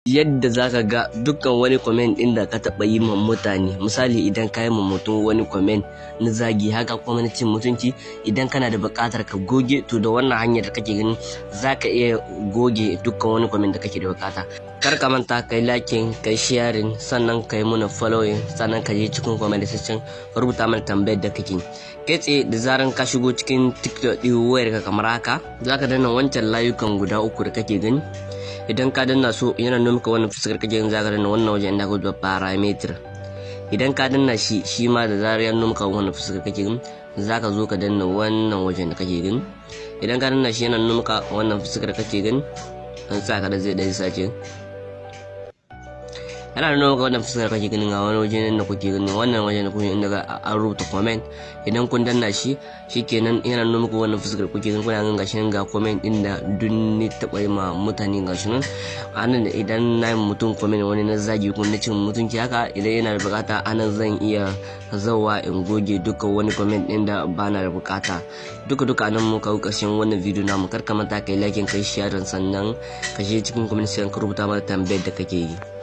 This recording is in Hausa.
Yadda za ka ga dukkan wani comment ɗin da ka taɓa yi ma mutane. Misali, idan ka yi ma mutum wani comment na zagi haka kuma na cin mutunci, idan kana da buƙatar ka goge, to da wannan hanyar da kake gani za ka iya goge dukkan wani comment da kake da buƙata. Kar ka manta ka yi liking, ka yi sharing, sannan ka yi muna following, sannan ka je cikin comment section ka rubuta mana tambayar da kake. Kai tsaye, da zaran ka shigo cikin TikTok ɗin wayarka kamar haka, za ka danna wancan layukan guda uku da kake gani. Idan ka danna su, yana nuna maka wannan fuskar kake gani. Za ka danna wannan wajen inda aka rubuta "Parameter". Idan ka danna shi, shi ma da zarar ya nuna maka wannan fuskar kake gani, za ka zo ka danna wannan wajen da kake gani. Idan ka danna shi, yana nuna maka wannan fuskar kake gani. An sa ka da zai ɗan sace, yana nuna maka wannan fuskar kake gani. Ga wani waje da kuke gani, wannan wajen da kuke inda an rubuta "Comment". Idan kun danna shi, shikenan, yana nuna muku wannan fuskar kuke gani. Kuna ganin gashi nan, ga comment din da duk ni taɓa yi ma mutane, gashi nan anan. Idan na yi mutum comment wani na zagi ko na cin mutunci haka, idan yana da bukata, anan zan iya zawa in goge duka wani comment din da bana da bukata. Duka duka anan mu kawo karshen wannan video namu. Kar ka manta kai liking, kai sharing, sannan ka je cikin comment section ka rubuta mana tambayar da kake yi.